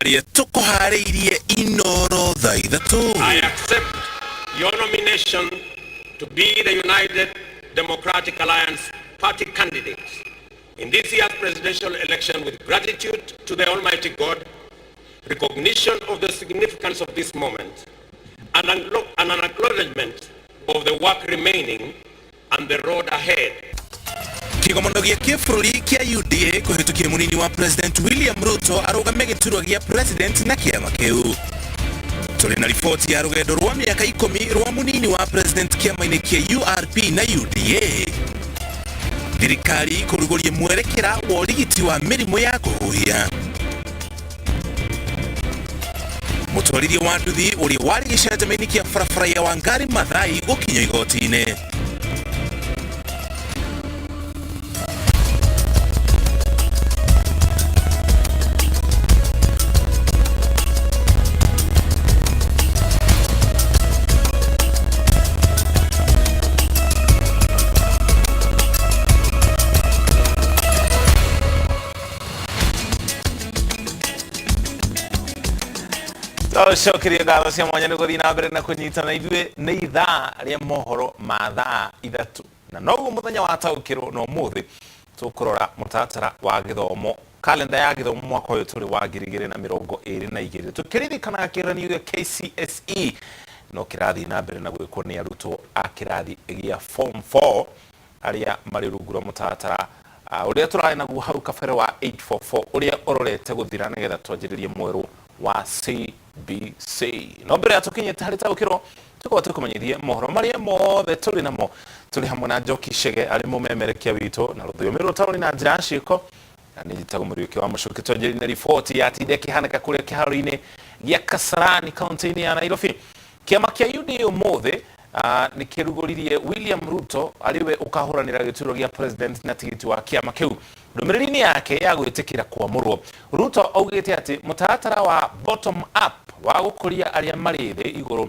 Marĩa tũkũharĩirie Inoro thaa ithatũ. I accept your nomination to be the United Democratic Alliance party candidate in this year's presidential election with gratitude to the Almighty God, recognition of the significance of this moment, and an acknowledgement of the work remaining and the road ahead. Kĩgomano gĩa kĩbũrũri kĩa UDA kũhĩtũkia mũnini wa President William Ruto arũgame gĩturwa gĩa President na kĩama kĩu. Tũrĩ na riboti ya rũgendo rwa mĩaka 10 rwa mũnini wa President kĩama-inĩ kĩa URP na UDA. Thirikari kũrugũria mwerekera wa ũrigiti wa mĩrimũ ya kũhuhia. Mũtwarithia wa nduthi ũrĩa warĩ gĩcanjama-inĩ kĩa barabara ya Wangari Maathai gũkinyio igoti-inĩ. Tũcokerie ngatho cia mwanya nĩ gũthiĩ na mbere na kũnyitana ithuĩ. Nĩ ithaa rĩa mohoro ma thaa 3, na noguo mũthenya wa taũkĩrwo, na ũmũthĩ tũkũrora mũtaratara wa gĩthomo, kalenda ya gĩthomo mwaka ũyũ tũrĩ wa 2022, tũkĩririkanaga kĩgeranio gĩa KCSE no kĩrathiĩ na mbere na gwĩkwo nĩ arutwo a kĩrathi gĩa form 4 arĩa marĩ rungu rwa mũtaratara ũrĩa tũrarĩ naguo hau kabere wa 844, ũrĩa ũrorete gũthira nĩgetha twanjĩrĩrie mwerũ wa CBC. No mbere ya tũkinyĩte harĩ taũkĩrwo, tũkorwo tũkũmenyithie mohoro marĩa mothe tũrĩ namo. Tũrĩ hamwe na Njoki Chege arĩ mũmemerekia witũ na rũthiomi rũtaũri na njĩra ya ciĩko, na nĩ njĩtagwo Mũriũki wa Mũcuki. Twanjĩrĩrie na riboti ya tinda ĩkĩhanĩka kũrĩa kĩharo-inĩ gĩa Kasarani kaunti-inĩ ya Nairobi. Kĩama kĩa UDA ũmũthĩ nĩ kĩrugũririe William Ruto arĩ we ũkahũranĩra gĩturwa gĩa president na tigiti wa kĩama kĩu. Ndũmĩrĩri-inĩ yake ya gwĩtĩkĩra kwamũrwo, Ruto augĩte atĩ mũtaratara wa bottom up wa gũkũria arĩa marĩ thĩ igũrũ,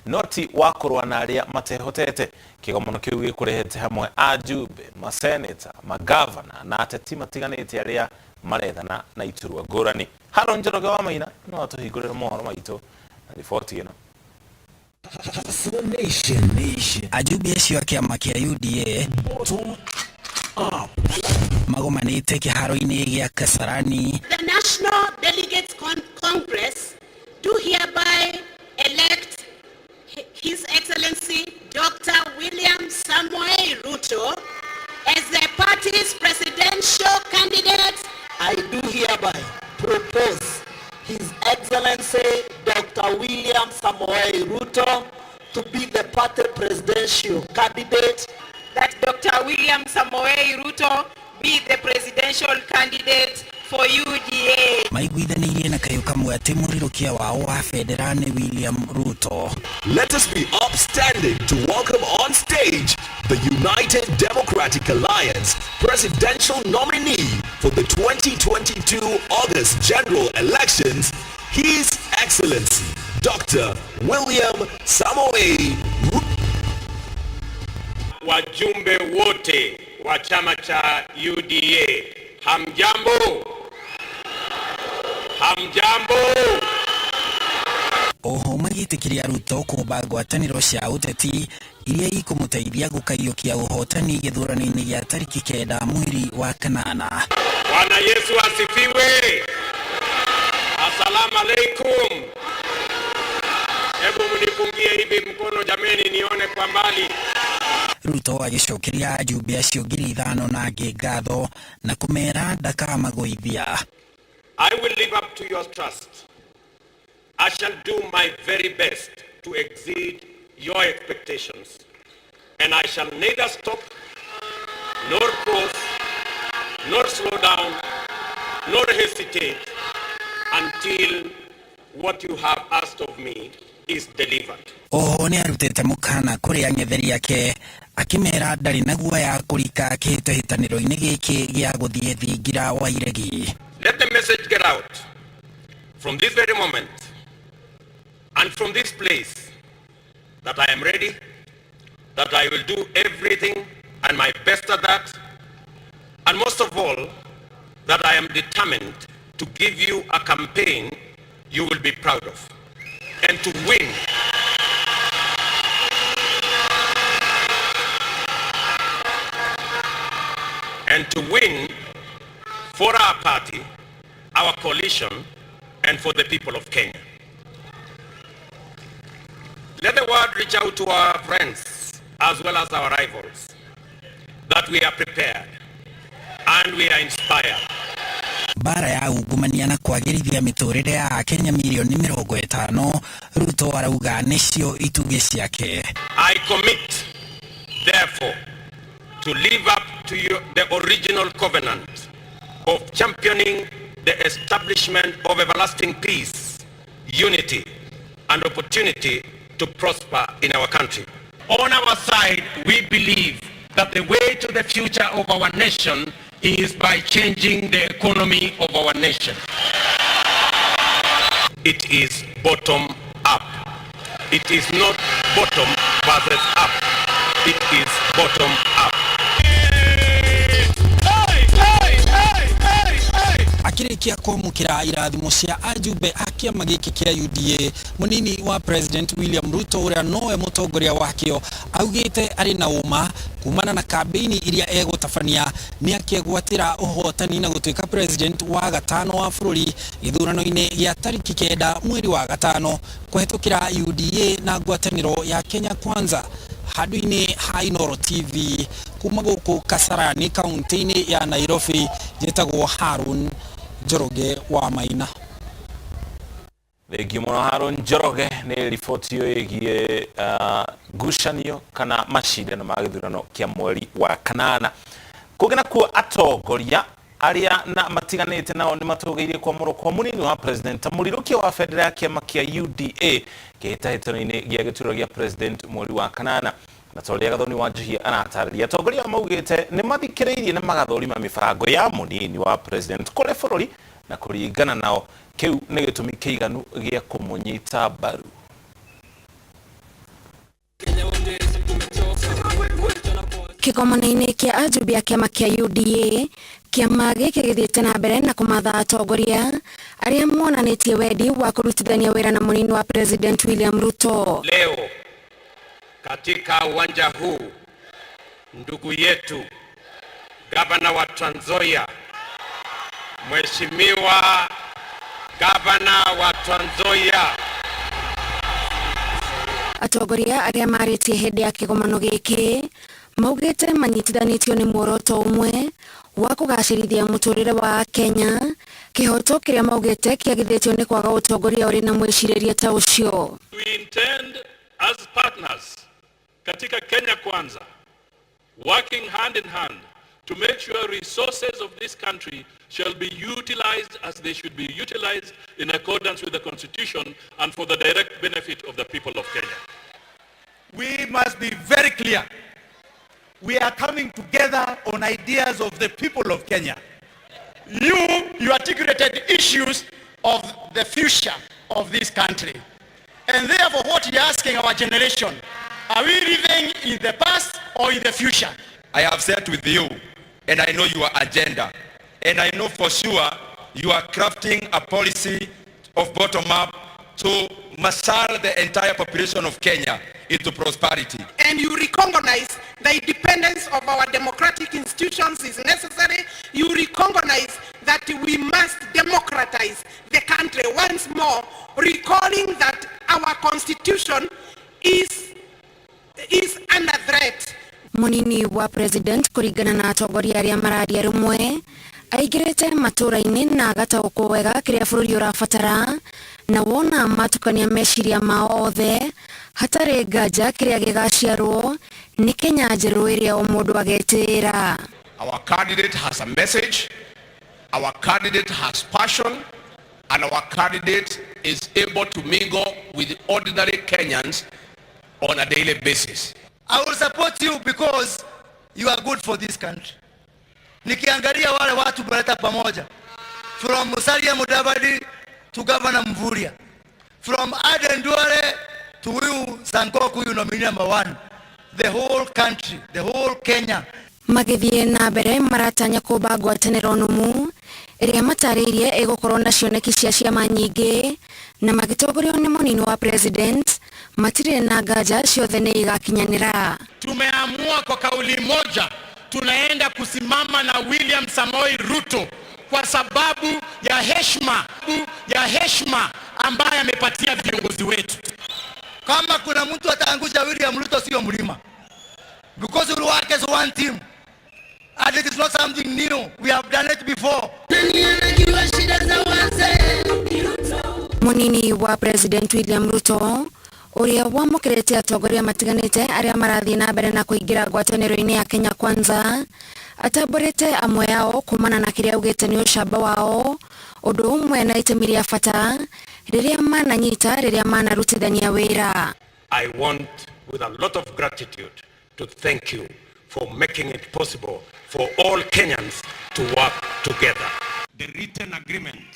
no ti wa kũrũa na arĩa matehotete. Kĩgomano kĩu gĩkũrehete hamwe ajumbe, maseneta, magavana na ateti matiganĩte arĩa marethana na iturwa ngũrani. Haron Njoroge wa Maina no atũhingũrĩre mohoro maitũ na riboti ĩno. Ajumbe acio a kĩama kĩa UDA magomanĩte kĩharo-inĩ gĩa Kasarani. The National Delegates Congress do hereby elect His Excellency Dr. William Samoei Ruto as the party's presidential candidate. I do hereby propose His Excellency Dr. William Samoei Ruto to be the party presidential candidate. That Dr. William Samoei Ruto be the presidential candidate for UDA. Maiguithanĩirie na kayũ kamwe atĩ mũrirũkia wao wa bendera nĩ William Ruto. Let us be upstanding to welcome on stage the United Democratic Alliance presidential nominee for the 2022 August general elections, His Excellency Dr. William Samoei Ruto. Wajumbe wote wa chama cha UDA, hamjambo? Hamjambo? Oho magĩtĩkĩria Ruto kũmba ngwatanĩro cia ũteti iria ikũmũteithia gũkaiyũkia ũhotani gĩthurano-inĩ gĩa tarĩki 9 mweri wa 8. Bwana Yesu asifiwe. Asalamu alaikum. Hebu mnipungie hivi mkono jameni, nione kwa mbali. Ruto agĩcokeria ajumbe acio 5,000 na angĩ ngatho na kũmera ndakamagũithia. I will live up to your trust. I shall do my very best to exceed your expectations, and I shall neither stop, nor pause, nor slow down, nor hesitate until what you have asked of me is delivered. Oho nĩ arutĩte mũkana kũrĩ ang'etheri ake akĩmera ndarĩ na guoya kũrika kĩhĩtahĩtanĩro-inĩ gĩkĩ gĩa gũthiĩ thingira wa iregi. Let the message get out from this very moment and from this place that I am ready, that I will do everything and my best at that, and most of all, that I am determined to give you a campaign you will be proud of and to win. And to win for our party, our coalition, and for the people of Kenya. Let the world reach out to our friends as well as our rivals that we are prepared and we are inspired. Mbara ya ungumania na kwagĩrithia mĩtũrĩre ya Akenya mirioni 50, Ruto arauga nĩcio itugĩ ciake. I commit, therefore, to live up to the original covenant of championing the establishment of everlasting peace, unity, and opportunity to prosper in our country. On our side, we believe that the way to the future of our nation is by changing the economy of our nation. It is bottom up. It is not bottom versus up. It is bottom up. Akĩrĩkia kwamũkĩra irathimo cia ajumbe a kĩama gĩkĩ kĩa UDA, mũnini wa President William Ruto, ũrĩa nowe mũtongoria wakĩo, augĩte arĩ na ũma kumana na kambĩini iria egũtabania nĩ akegwatĩra ũhotani na gũtuĩka president wa gatano wa bũrũri gĩthurano-inĩ gĩa tarĩki 9 mweri wa gatano kũhetũkĩra UDA na ngwatanĩro ya Kenya Kwanza. Handũ-inĩ ha Inooro TV kuma gũkũ Kasarani, kaunti-inĩ ya Nairobi, njĩtagwo Harun Njoroge wa Maina. Thengiũ mũno, Harun Njoroge, nĩ riboti ĩyo ĩgiĩ ngucanio kana macindano ma gĩthurano kĩa mweri wa kanana. Kũngĩ nakuo, atongoria arĩa na matiganĩte nao nĩ matũgĩirie kwamũrwo kwa mũnini wa president ta mũrirũkia wa bendera ya kĩama kĩa UDA kĩhĩtahĩtano-inĩ gĩa gĩturwa gĩa president mweri wa kanana. Na ta ũrĩa Gathoni wa Njihia aratarĩria, atongoria maugĩte nĩ mathikĩrĩirie na magathũrima mĩbango ya mũnini wa president kũrĩ bũrũri, na kũringana nao kĩu nĩ gĩtũmi kĩiganu gĩa kũmũnyita mbaru. Kĩgomano-inĩ kĩa ajumbe a kĩama kĩa UDA, kĩama gĩkĩ gĩthiĩte na mbere na kũmatha atongoria arĩa monanĩtie wendi wa kũrutithania wĩra na mũnini wa President William Ruto. Leo katika uwanja huu, ndugu yetu gavana wa Trans Nzoia, Mheshimiwa gavana wa Trans Nzoia. Atongoria arĩa marĩtie hĩndĩ ya kĩgomano gĩkĩ maugĩte manyitithanĩtio nĩ muoroto ũmwe wa kũgacĩrithia mũtũrĩre wa Kenya, kĩhoto kĩrĩa maugĩte kĩagithĩtio nĩ kwaga ũtongoria ũrĩ na mwĩcirĩrie ta ũcio. We intend as partners katika Kenya Kwanza, working hand in hand to make sure resources of this country shall be utilized as they should be utilized in accordance with the Constitution and for the direct benefit of the people of Kenya. We must be very clear. We are coming together on ideas of the people of Kenya. You articulated issues of the future of this country. And therefore, what you're asking our generation, are we living in the past or in the future? I have sat with you and I know your agenda. And I know for sure you are crafting a policy of bottom up to marshal the entire population of Kenya into prosperity. And you recognize the independence of our democratic institutions is necessary. You recognize that we must democratize the country once more, recalling that our constitution is under threat. Munini wa president, kũringana na atongoria arĩa mararia rĩmwe, aingĩrĩte matũra-inĩ na agataũkwo wega kĩrĩa bũrũri ũrabatara, na wona matukania meciria mao othe, hatarĩ nganja kĩrĩa gĩgaciarwo nĩ Kenya njerũ ĩrĩa o mũndũ agetĩĩra. Our candidate has a message, our candidate has passion, and our candidate is able to mingle with ordinary Kenyans on a daily basis. I will support you because you are good for this country. Nikiangalia wale watu mleta pamoja, from Musalia Mudavadi to Governor Mvurya, from Aden Duale to huyu Sankok, huyu nominee number one, the whole country, the whole Kenya. Magĩthiĩ na mbere, maratanya kũmba ngwatanĩro nũmu. Ĩrĩa matarĩirie ĩgũkorwo na cioneki cia ciama nyingĩ na magĩtongorio nĩ mũnini wa president matirĩ na nganja ciothe nĩ igakinyanĩra. Tumeamua kwa kauli moja, tunaenda kusimama na William Samoei Ruto kwa sababu ya heshima ambaye amepatia viongozi wetu. Kama kuna mtu ataangusha William Ruto sio mlima, because we work as one team and it is not something new, we have done it before. Munini wa President William Ruto ũrĩa wamũkĩrĩte atongoria matiganĩte arĩa marathiĩ na mbere na kũingĩra ngwatanĩro-inĩ ya Kenya Kwanza atambũrĩte amwe ao kumana na kĩrĩa augĩte nĩ ũcamba wao ũndũ ũmwe na itemi rĩa bata rĩrĩa mananyita rĩrĩa manarutithania wĩra. I want, with a lot of gratitude, to thank you for making it possible for all Kenyans to work together. The written agreement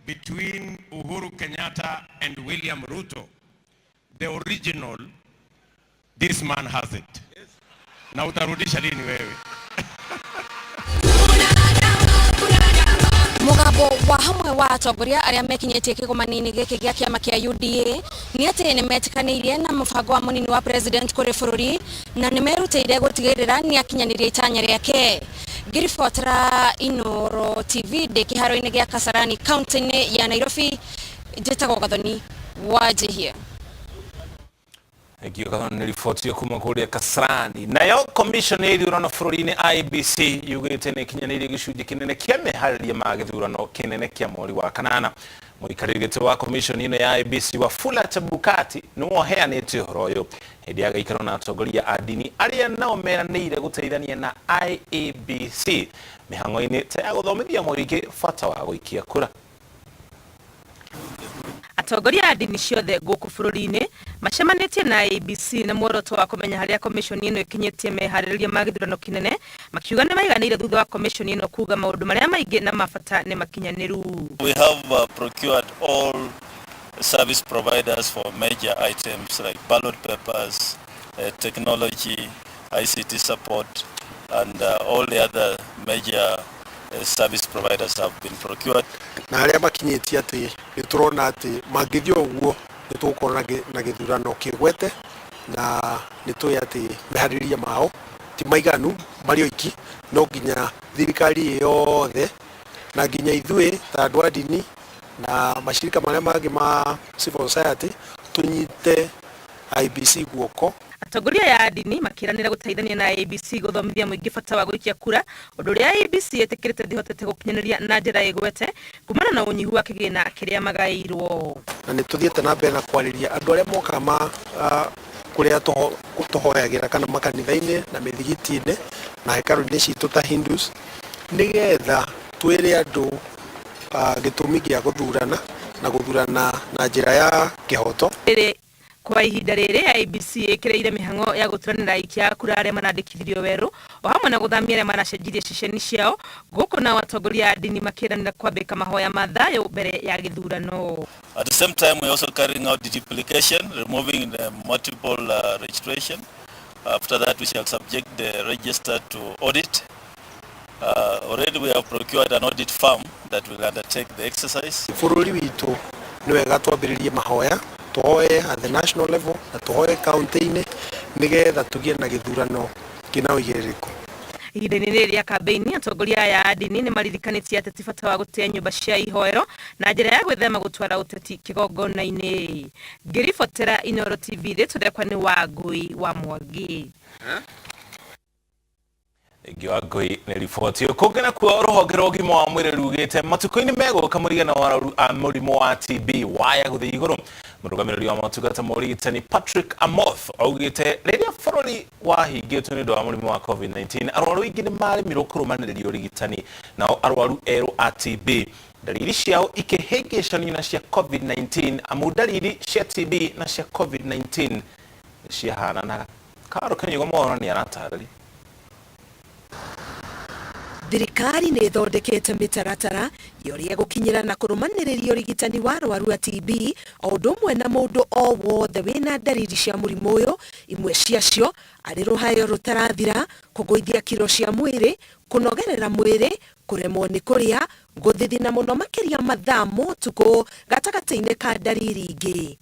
between Uhuru Kenyatta and William Ruto, the original, this man has it. Na utarudisha lini wewe? Mũgambo wa hamwe wa atongoria arĩa mekinyĩtie kĩgomano-inĩ gĩkĩ gĩa kĩama kĩa UDA nĩ atĩ nĩ metĩkanĩirie na mũbango wa mũnini wa president kũrĩ bũrũri na nĩ merutĩire gũtigĩrĩra nĩ akinyanĩria itanya rĩake. Ngĩribotera Inooro TV ndĩ kĩharo-inĩ gĩa Kasarani kaunti-inĩ ya Nairobi, njĩtagwo Gathoni wa Njihia. Thengio Gathoni nĩ riboti ĩyo kuma kũrĩa Kasarani. Nayo commission ya ithurano bũrũri-inĩ IEBC yugĩte nĩ ĩkinyanĩirie gĩcunjĩ kĩnene kĩa meharĩria ma gĩthurano kĩnene kĩa mweri wa kanana. Mũikarĩri gĩtĩ wa commission ĩno ya IEBC Wafula Chebukati nĩwe ũheanĩte ũhoro ũyũ hĩndĩ ya gĩikaro na atongoria a ndini arĩa nao meranĩire gũteithania na IEBC mĩhang'o-inĩ ta ya gũthomithia mũingĩ bata wa gũikia kura. Atongoria a ndini ciothe gũkũ bũrũri-inĩ macemanĩtie na IEBC na muoroto wa kũmenya harĩa commission ĩno ĩkinyĩtie meharĩrĩria ma gĩthurano kĩnene, makiuga nĩ maiganĩire thutha wa commission ĩno kuga maũndũ marĩa maingĩ na ma bata nĩ makinyanĩru. We have procured all service providers for major items like ballot papers, technology, ICT support, and all the other major service providers have been procured. Na harĩa makinyĩtie atĩ nĩ tũrona atĩ mangĩthiĩ ũguo nĩ tũgũkorwo na gĩthurano kĩgwete, na nĩ tũĩ atĩ meharĩrĩria mao ti maiganu marĩ oiki, no nginya thirikari yothe na nginya ithuĩ ta andũ a ndini na mashirika marĩa mangĩ ma civil society tũnyite IEBC guoko. Atongoria aya a ndini makĩranĩra gũteithania na IEBC gũthomithia mũingĩ bata wa gũikia kura, ũndũ ũrĩa IEBC ĩtĩkĩrĩte ndĩhotete gũkinyanĩria na njĩra ĩgwete kumana na ũnyihu wa kĩgĩna kĩrĩa magaĩirwo. Na nĩ tũthiĩte na mbere na kwarĩria andũ arĩa mokaga kũrĩa tũhoyagĩra kana makanitha-inĩ na mĩthigiti-inĩ na hekarũ-inĩ citũ ta Hindus, nĩgetha twĩre andũ gĩtũmi gĩa gũthurana na gũthurana na njĩra ya kĩhoto. Rĩrĩ kwa ihinda rĩrĩ IEBC ĩkĩrĩire mĩhang'o ya gũturanĩra aikia a kura arĩa marandĩkithirio werũ o hamwe na gũthamia arĩa maracenjirie ceceni ciao gũkũ, nao atongoria a ndini makĩranĩra kwambĩka mahoya ma thayũ mbere ya gĩthurano. At the same time, we are also carrying out deduplication, removing the multiple registration. After that, we shall subject the register to audit. Already we have procured an audit firm that will undertake the exercise. Bũrũri witũ nĩ wega twambĩrĩrie mahoya, tũhoe at the national level na tũhoe county-inĩ nĩgetha tũgĩe na gĩthurano kĩna ũigĩrĩrĩku. Ihinda-inĩ rĩrĩ rĩa kambĩini, atongoria aya a ndini nĩ maririkanĩtie ateti bata wa gũtĩa nyũmba cia ihoero na njĩra ya gwĩthema gũtwara ũteti kĩgongona-inĩ. Ngĩribotera Inooro TV, rĩtwa rĩakwa nĩ Wangui wa Mwangi. Thengiũ Wangui nĩ riboti ĩyo. Kũngĩ nakuo rũhonge rwa ũgima wa mwĩrĩ rugĩte matukũ-inĩ megũka mũigana wa arwaru a mũrimũ wa TB waya gũthiĩ igũrũ. Mũrũgamĩrĩri wa motungata ma ũrigitani Patrick Amoth augĩte rĩrĩa bũrũri wahingĩtwo nĩ ũndũ wa mũrimũ wa COVID-19, arwaru aingĩ nĩ maremirwo kũrũmanĩrĩria ũrigitani, nao arwaru erũ a TB ndariri ciao ikĩhĩngĩcanio na cia COVID-19, amu ndariri cia TB na cia COVID-19 ciahananaga. Karo Kanyugo Mohoro nĩ aratarĩria. Thirikari nĩ ĩthondekete mĩtaratara ya ũrĩa gũkinyĩra na kũrũmanĩrĩria ũrigitani wa arwaru a TB o ũndũ ũmwe na mũndũ o wothe wĩna ndariri cia mũrimũ ũyũ, imwe ciacio arĩ rũhayo rũtarathira, kũgũithia kiro cia mwĩrĩ, kũnogerera mwĩrĩ, Kũremwo nĩ kũrĩa, gũthithina mũno makĩria mathaa ma ũtukũ gatagatĩ-inĩ ka ndariri ingĩ.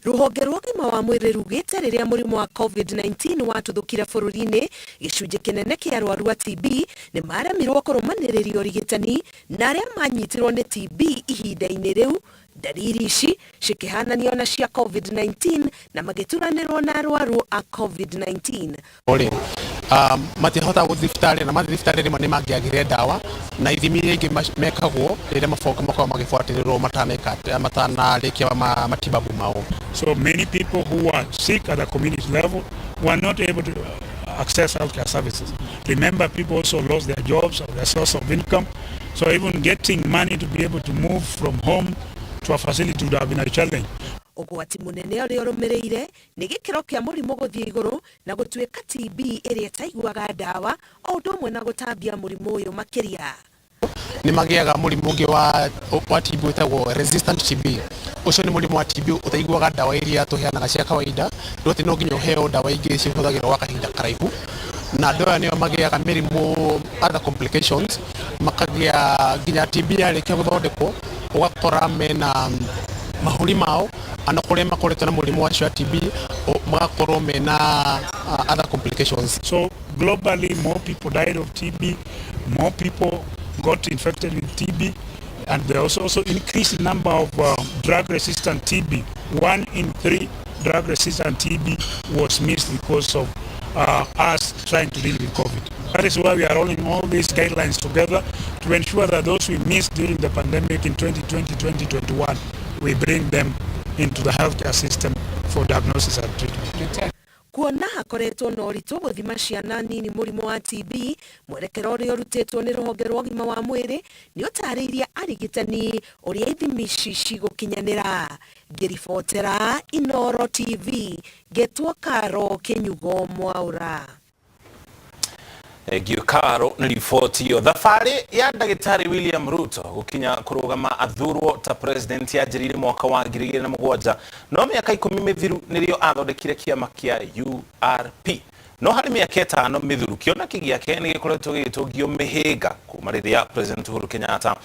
Rũhonge rwa ũgima wa mwĩrĩ rugĩte rĩrĩa mũrimũ wa COVID-19 watuthũkire bũrũri-inĩ, gĩcunjĩ kĩnene kĩa arwaru a TB nĩ maremirwo kũrũmanĩrĩria ũrigitani na arĩa manyitirwo nĩ TB ihinda-inĩ rĩu, ndariri ici cikĩhananio na cia COVID-19 na magĩturanĩrwo na arwaru a COVID-19. Rĩ matihotaga gũthiĩ thibitarĩ, na mathiĩ thibitarĩ rĩmwe nĩ mangĩagire ndawa na ithimi iria ingĩ mekagwo rĩrĩa makoragwo magĩbuatĩrĩrwo matanarĩkia matibabu mao. So many people who are sick at the community level were not able to access healthcare services. Remember, people also lost their jobs or their source of income. So even getting money to be able to move from home to a facility would have been a challenge. Ũgwati mũnene ũrĩa ũrũmĩrĩire nĩ gĩkĩro kĩa mũrimũ gũthiĩ igũrũ na gũtuĩka TB ĩrĩa ĩtaiguaga ndawa, o ũndũ ũmwe na gũtambia mũrimũ ũyũ makĩria. Nĩ magĩaga mũrimũ ũngĩ wa TB wĩtagwo resistant TB. Ũcio nĩ mũrimũ wa TB ũtaiguaga ndawa iria tũheanaga cia kawaida, rĩu atĩ no nginya ũheo ndawa ingĩ cihũthagĩrwo gwa kahinda karaihu, na andũ aya nĩo magĩaga mĩrimũ, other complications, makagĩa nginya TB yarĩkia gũthondekwo, ũgakora mena mahũri mao ana kũrĩa makoretwo na mũrimũ wacio wa TB magakorwo mena other complications. So globally, more people died of TB, more people got infected with TB, and there was also increased number of drug-resistant TB. 1 in 3 drug-resistant TB was missed because of us trying to deal with COVID. That is why we are rolling all these guidelines together to ensure that those we missed during the pandemic in 2020, 2021, we bring them into the healthcare system for diagnosis and treatment. Kuona hakoretwo na ũritũ gũthima ciana nini mũrimũ wa TB, mwerekera ũrĩa ũrutĩtwo nĩ rũhonge rwa ũgima wa mwĩrĩ nĩ ũtarĩirie arigitani ũrĩa ithimi ici cigũkinyanĩra. Ngĩribotera Inoro TV, ngetwo Karo Kĩnyugo Mwaũra. Thengio Karo nĩ riboti ĩyo. Thabarĩ ya ndagĩtarĩ William Ruto gũkinya kũrũgama athurwo ta president yanjĩrĩire mwaka wa 2007, no mĩaka 10 mĩthiru nĩrĩo athondekire kĩama kĩa URP. No harĩ mĩaka 5 mĩthiru, kĩoneki gĩake nĩ gĩkoretwo gĩgĩtũngio mĩhĩnga kuma rĩrĩa President Uhuru Kenyatta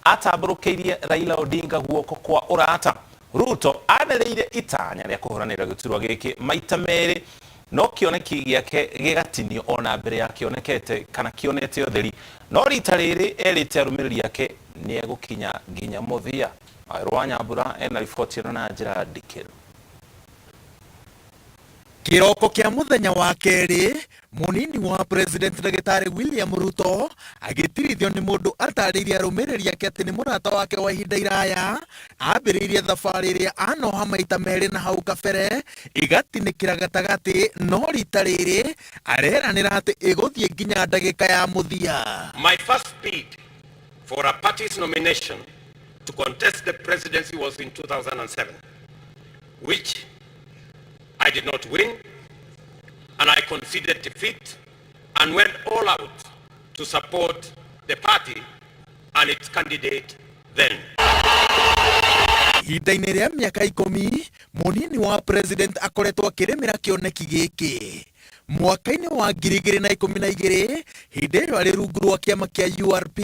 atambũrũkĩirie Raila Odinga guoko kwa ũrata. Ruto anereire itanya rĩa kũhũranĩra gĩturwa gĩkĩ maita merĩ, no kĩoneki gĩake gĩgatinio ona mbere ya kĩonekete kana kĩonete ũtheri. No rita rĩrĩ erĩte arũmĩrĩri ake nĩ egũkinya nginya mũthia. Wawerũ wa Nyambura ena riboti ĩno na njĩra ndikĩru. Kĩroko kĩa mũthenya wa kerĩ, mũnini wa president ndagĩtarĩ William Ruto agĩtirithio nĩ mũndũ atarĩirie arũmĩrĩri ake atĩ nĩ mũrata wake wa ihinda iraya. Ambĩrĩirie thabarĩ ĩrĩa anoha maita merĩ na hau kabere ĩgatinĩkĩra gatagatĩ, no rita rĩrĩ areranĩra atĩ ĩgũthiĩ nginya ndagĩka ya mũthia. My first bid for a party's nomination to contest the presidency was in 2007, which I did not win, and I conceded defeat and went all out to support the party and its candidate then. Ihinda-inĩ rĩa mĩaka 10, mũnini wa president akoretwo akĩrĩmĩra kĩoneki gĩkĩ. Mwaka-inĩ wa 2012, hĩndĩ ĩyo arĩ rungu rwa kĩama kĩa URP,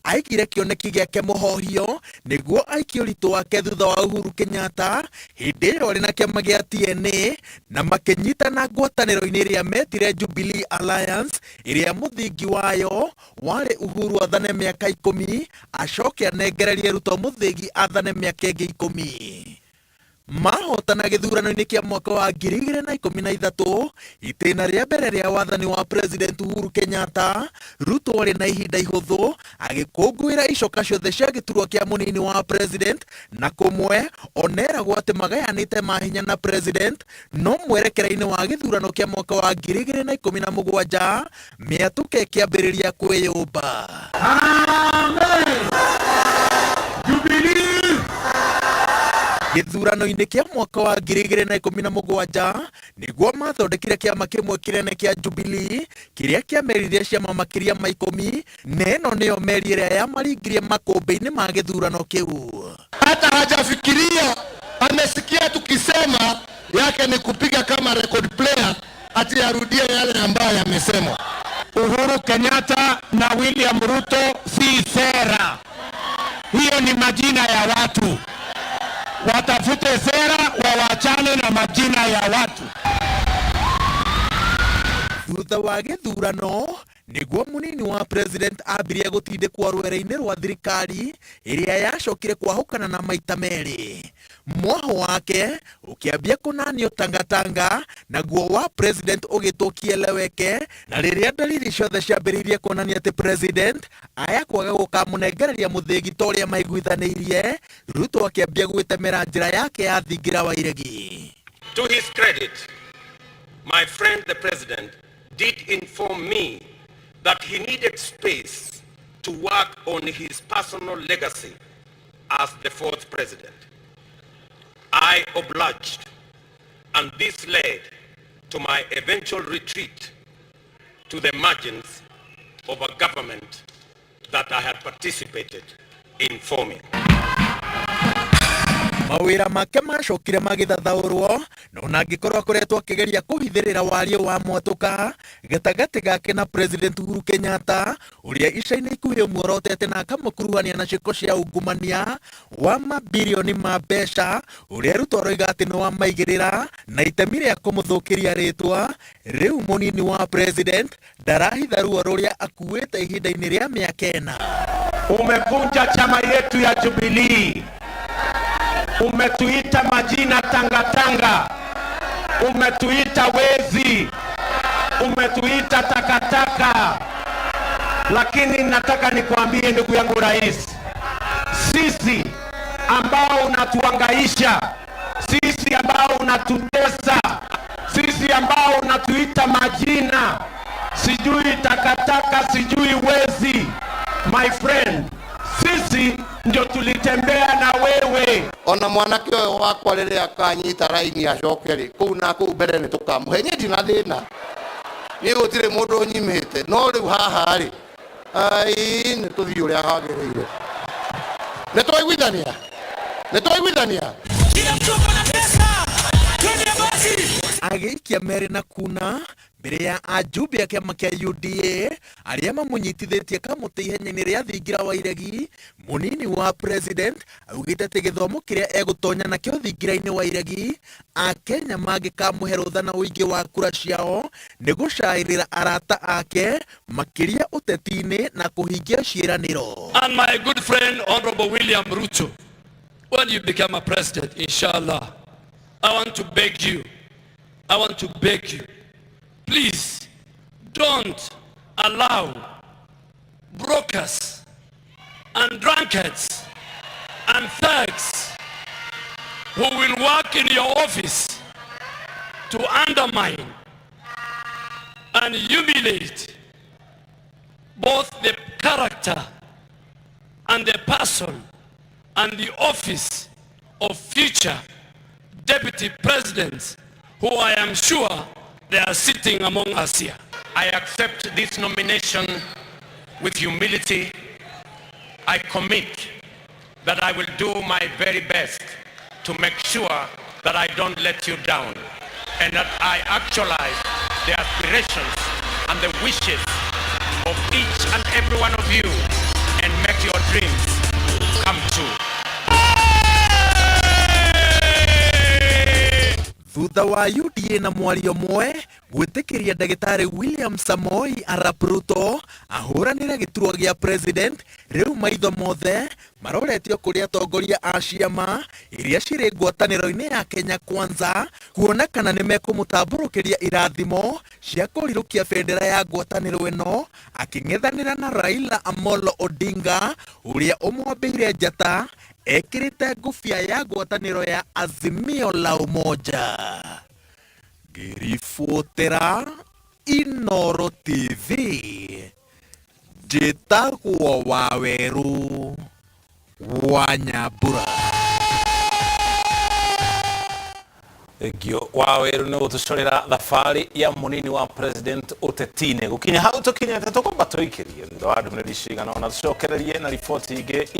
aigire kĩoneki gĩake mũhohio nĩguo aikie ũritũ wake thutha wa Uhuru Kenyatta hĩndĩ ĩyo arĩ na kĩama gĩa TNA, na makĩnyitana ngwatanĩro-inĩ ĩrĩa metire Jubilee Alliance, ĩrĩa mũthingi wayo warĩ Uhuru athane mĩaka 10, acoke anengererie Ruto mũthĩgi athane mĩaka ĩngĩ 10. Mahotana gĩthurano-inĩ kĩa mwaka wa 2013, itĩna rĩa mbere rĩa wathani wa President Uhuru Kenyatta, Ruto arĩ na ihinda ihũthũ agĩkũngũĩra icoka ciothe cia gĩturwa kĩa mũnini wa president, na kũmwe oneragwo atĩ magayanĩte mahinya na president. No mwerekera-inĩ wa gĩthurano kĩa mwaka wa 2017, mĩatũka ĩkĩambĩrĩria kwĩyũmba. Amen. Jubilee. Gĩthurano-inĩ kĩa mwaka wa 2017 nĩguo mathondekire kĩama kĩmwe kĩnene kĩa Jubilee kĩrĩa kĩameririe ciama makĩria ma 10, na ĩno nĩyo meri ĩrĩa yamaringirie makũmbĩ-inĩ ma gĩthurano kĩu. Hata hajafikiria, amesikia tukisema yake ni kupiga kama record player, ati arudie yale ambayo yamesemwa. Uhuru Kenyatta na William Ruto si sera, hiyo ni majina ya watu. Watafute sera, wawachane na majina ya watu. Thutha wa gĩthurano nĩguo mũnini wa president ambirie gũtindĩkwo rwere-inĩ rwa thirikari ĩrĩa yacokire kwahũkana na maita merĩ. Mwaho wake ũkĩambia kũnanio tangatanga, naguo wa president ũgĩtwo kieleweke, na rĩrĩa dalili ciothe ciambĩrĩirie kuonania atĩ president aya kwaga gũkamũnengereria mũthĩgi ta ũrĩa maiguithanĩirie, Ruto akĩambia gwĩtemera njĩra yake ya thingira wa iregi. To his credit, my friend the president did inform me that he needed space to work on his personal legacy as the fourth president. I obliged, and this led to my eventual retreat to the margins of a government that I had participated in forming. Mawĩra make macokire magĩthathaũrwo, no na angĩkorwo akoretwo akĩgeria kũhithĩrĩra wario wa mwatũka gatagatĩ gake na President Uhuru Kenyatta, ũrĩa ica-inĩ ikuhĩ muorotete na akamũkuruhania na ciĩko cia ungumania wa mabirioni ma mbeca, ũrĩa Ruto aroiga atĩ nĩ wamaigĩrĩra na itemi rĩa kũmũthũkĩria rĩtwa. Rĩu mũnini wa president ndarahitha ruo rũrĩa akuĩte ihinda-inĩ rĩa mĩaka 4. Umevunja chama yetu ya Jubilee, umetuita majina tangatanga, umetuita wezi, umetuita takataka, lakini nataka nikwambie ndugu yangu rais, sisi ambao unatuangaisha, sisi ambao unatutesa, sisi ambao unatuita majina sijui takataka, sijui wezi, my friend, sisi ndio tulitembea na wewe. Ona mwanake ũyũ wakwa rĩrĩa akanyita raini acoke rĩ, kũu na kũu mbere nĩ tũkamũhe. Niĩ ndina thĩna, niĩ gũtirĩ mũndũ ũnyimĩte, no rĩu haha rĩ, ai, nĩ tũthiĩ ũrĩa hagĩrĩire. Nĩ twaiguithania? Nĩ twaiguithania? Kila mtu ako na pesa, twende basi. Agĩikia merĩ na kuna mbere ya ajumbe a kĩama kĩa UDA arĩa mamũnyitithĩtie kamũtĩ ihenya-inĩ rĩa thingira wa iregi, mũnini wa president augĩte atĩ gĩthomo kĩrĩa egũtonya nakĩo thingira-inĩ wa iregi, Akenya mangĩkamũhe rũtha na ũingĩ wa kura ciao nĩ gũcaĩrĩra arata ake makĩria ũteti-inĩ na kũhingia ciĩranĩro. And my good friend Honorable William Ruto, when you become a president, inshallah, I want to beg you, I want to beg you, please don't allow brokers and drunkards and thugs who will work in your office to undermine and humiliate both the character and the person and the office of future deputy presidents who I am sure they are sitting among us here. I accept this nomination with humility. I commit that I will do my very best to make sure that I don't let you down and that I actualize the aspirations and the wishes of each and every one of you and make your dreams come true. Thutha wa UDA na mwario mwe gwĩtĩkĩria ndagĩtarĩ William Samoei Arap Ruto ahũranĩre gĩturwa gĩa president, rĩu maitho mothe maroretio kũrĩ atongoria a ciama iria cirĩ ngwatanĩro-inĩ ya Kenya Kwanza kuona kana nĩ mekũmũtambũrũkĩria irathimo cia kũrirũkia bendera ya ngwatanĩro ĩno akĩng'ethanĩra na Raila Amolo Odinga ũrĩa ũmwambĩire njata ekĩrĩte ngũbia ya ngwatanĩro ya Azimio la Umoja. Ngĩribotera Inooro TV, njĩtagwo Wawerũ wa Nyambura. Thengio Wawerũ nĩ gũtũcorera thabarĩ ya mũnini wa president ũteti-inĩ. Gũkinya hau tũkinyĩte, tũkwamba tũikĩrie thutha wa ndũmĩrĩri cigana ona tũcokererie na riboti ingĩ.